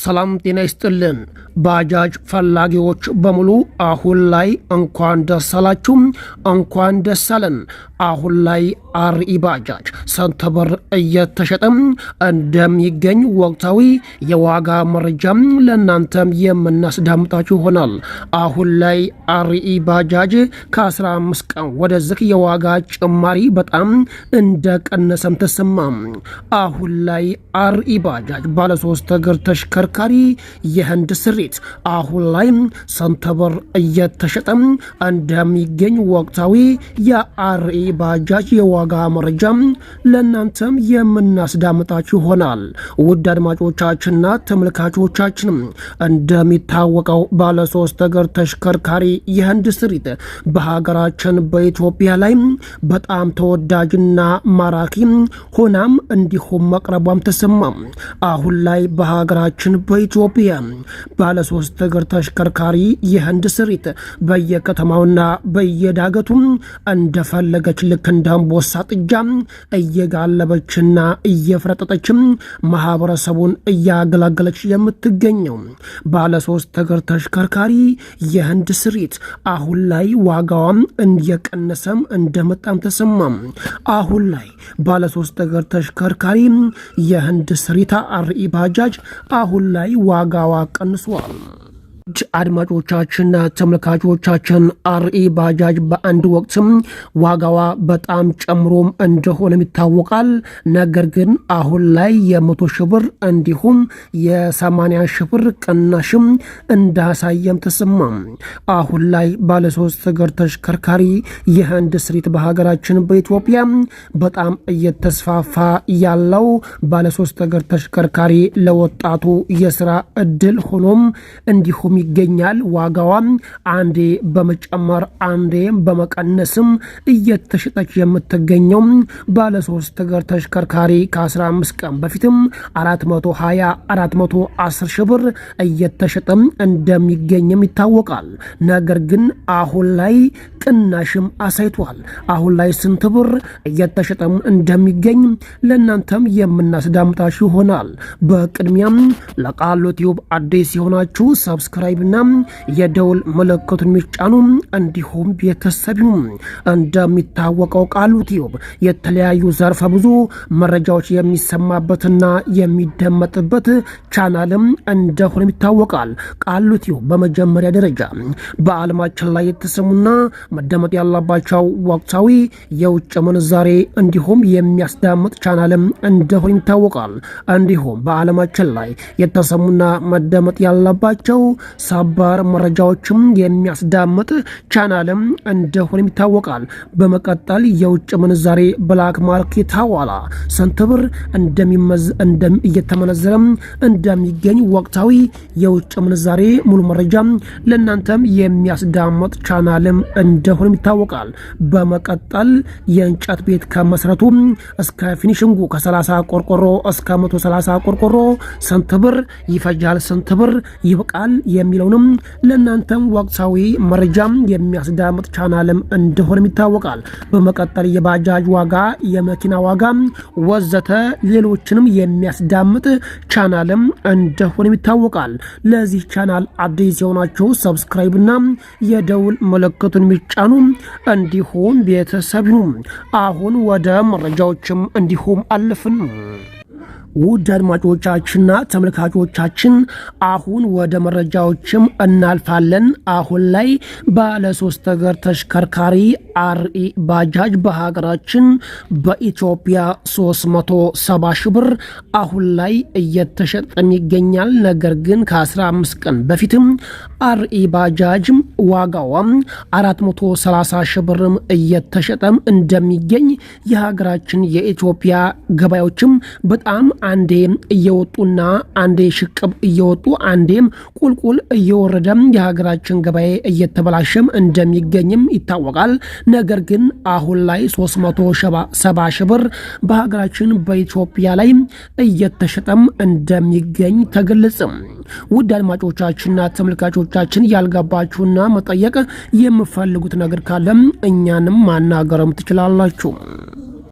ሰላም ጤና ይስጥልን። ባጃጅ ፈላጊዎች በሙሉ አሁን ላይ እንኳን ደስ አላችሁ፣ እንኳን ደስ አለን። አሁን ላይ RE ባጃጅ ስንት ብር እየተሸጠም እንደሚገኝ ወቅታዊ የዋጋ መረጃም ለእናንተም የምናስዳምጣችሁ ይሆናል። አሁን ላይ RE ባጃጅ ከ15 ቀን ወደዚህ የዋጋ ጭማሪ በጣም እንደቀነሰም ተሰማ። አሁን ላይ RE ባጃጅ ባለሶስት እግር ተሽከርካሪ የህንድ ስሪት አሁን ላይ ስንት ብር እየተሸጠም እንደሚገኝ ወቅታዊ የ RE ባጃጅ የዋጋ መረጃ ለእናንተም የምናስዳምጣችሁ ይሆናል። ውድ አድማጮቻችንና ተመልካቾቻችንም እንደሚታወቀው ባለሶስት እግር ተሽከርካሪ የህንድ ስሪት በሀገራችን በኢትዮጵያ ላይ በጣም ተወዳጅና ማራኪ ሆናም እንዲሁም መቅረቧም ተሰማ። አሁን ላይ በሀገራችን በኢትዮጵያ ባለሶስት እግር ተሽከርካሪ የህንድ ስሪት በየከተማውና በየዳገቱ እንደፈለገች ልክ እንደ አንበሳ ጥጃ እየጋለበችና እየፈረጠጠችም ማህበረሰቡን እያገለገለች የምትገኘው ባለሶስት እግር ተሽከርካሪ የህንድ ስሪት አሁን ላይ ዋጋዋም እየቀነሰም እንደመጣም ተሰማም። አሁን ላይ ባለሶስት እግር ተሽከርካሪ የህንድ ስሪታ RE ባጃጅ አሁን ላይ ዋጋዋ ቀንሷል። አድማጮቻችንና ተመልካቾቻችን RE ባጃጅ በአንድ ወቅትም ዋጋዋ በጣም ጨምሮም እንደሆነም ይታወቃል። ነገር ግን አሁን ላይ የ100 ሺህ ብር እንዲሁም የ80 ሺህ ብር ቅናሽም እንዳሳየም ተሰማ። አሁን ላይ ባለሶስት እግር ተሽከርካሪ የህንድ ስሪት በሀገራችን በኢትዮጵያ በጣም እየተስፋፋ ያለው ባለሶስት እግር ተሽከርካሪ ለወጣቱ የስራ እድል ሆኖም እንዲሁም ይገኛል። ዋጋዋም አንዴ በመጨመር አንዴ በመቀነስም እየተሸጠች የምትገኘው ባለሶስት እግር ተሽከርካሪ ከ15 ቀን በፊትም 420፣ 410 ሺህ ብር እየተሸጠም እንደሚገኝም ይታወቃል። ነገር ግን አሁን ላይ ቅናሽም አሳይቷል። አሁን ላይ ስንት ብር እየተሸጠም እንደሚገኝ ለእናንተም የምናስዳምጣችሁ ይሆናል። በቅድሚያም ለቃሉ ቲዩብ አዲስ የሆናችሁ subscribe ና የደውል ምልክቱን የሚጫኑ እንዲሁም ቤተሰብ። እንደሚታወቀው ቃሉ ቲዩብ የተለያዩ ዘርፈ ብዙ መረጃዎች የሚሰማበትና የሚደመጥበት ቻናልም እንደሆነም ይታወቃል። ቃሉ ቲዩብ በመጀመሪያ ደረጃ በዓለማችን ላይ የተሰሙና መደመጥ ያለባቸው ወቅታዊ የውጭ ምንዛሬ እንዲሁም የሚያስዳምጥ ቻናልም እንደሆነ ይታወቃል። እንዲሁም በዓለማችን ላይ የተሰሙና መደመጥ ያለባቸው ሰበር መረጃዎችም የሚያስዳምጥ ቻናልም እንደሆነም ይታወቃል። በመቀጠል የውጭ ምንዛሬ black market ሐዋላ ስንት ብር እየተመነዘረም እንደሚገኝ ወቅታዊ የውጭ ምንዛሬ ሙሉ መረጃ ለእናንተም የሚያስዳምጥ ቻናልም እንደሆነም ይታወቃል። በመቀጠል የእንጨት ቤት ከመሰረቱ እስከ finishing ኡ ከ30 ቆርቆሮ እስከ 130 ቆርቆሮ ስንት ብር ይፈጃል፣ ስንት ብር ይበቃል የሚለውንም ለእናንተም ወቅታዊ መረጃም የሚያስዳምጥ ቻናልም እንደሆነም ይታወቃል። በመቀጠል የባጃጅ ዋጋ፣ የመኪና ዋጋ ወዘተ ሌሎችንም የሚያስዳምጥ ቻናልም እንደሆነም ይታወቃል። ለዚህ ቻናል አዲስ የሆናችሁ subscribe ና የደውል ምልክቱን የሚጫኑ እንዲሁም ቤተሰብ ይሁኑ። አሁን ወደ መረጃዎችም እንዲሁም አልፍን። ውድ አድማጮቻችንና ተመልካቾቻችን፣ አሁን ወደ መረጃዎችም እናልፋለን። አሁን ላይ ባለሶስት እግር ተሽከርካሪ RE ባጃጅ በሀገራችን በኢትዮጵያ 370 ሺህ ብር አሁን ላይ እየተሸጠም ይገኛል። ነገር ግን ከ15 ቀን በፊትም RE ባጃጅ ዋጋዋም 430 ሺህ ብርም እየተሸጠም እንደሚገኝ የሀገራችን የኢትዮጵያ ገበያዎችም በጣም አንዴ እየወጡና አንዴ ሽቅብ እየወጡ አንዴም ቁልቁል እየወረደም የሀገራችን ገበያ እየተበላሸም እንደሚገኝም ይታወቃል። ነገር ግን አሁን ላይ 370 ሺህ ብር በሀገራችን በኢትዮጵያ ላይ እየተሸጠም እንደሚገኝ ተገለጸም። ውድ አድማጮቻችንና ተመልካቾቻችን፣ ያልገባችሁና መጠየቅ የምፈልጉት ነገር ካለም እኛንም ማናገርም ትችላላችሁ።